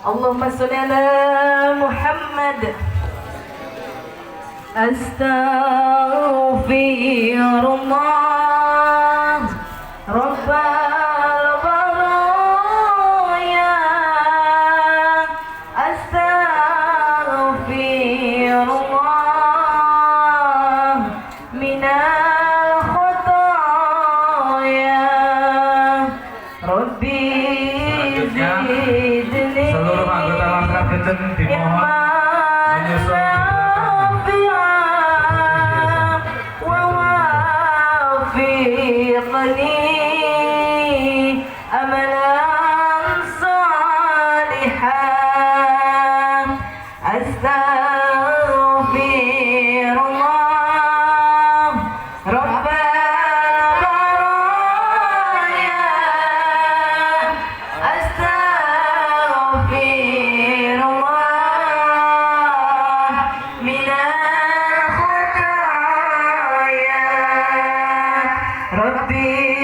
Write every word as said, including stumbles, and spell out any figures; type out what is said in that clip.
Allahumma sholli ala Muhammad. Astaghfirullah, Rabbal baraya. Astaghfirullah minal khataya. Rabbi zidni seluruh anggota Laskar Kenceng dimohon menyusul di belakang. Wa wafiqni amalan salihan. Astaghfirullah, Rabbal baraya. Astaghfirullah minal khataya. Rabbi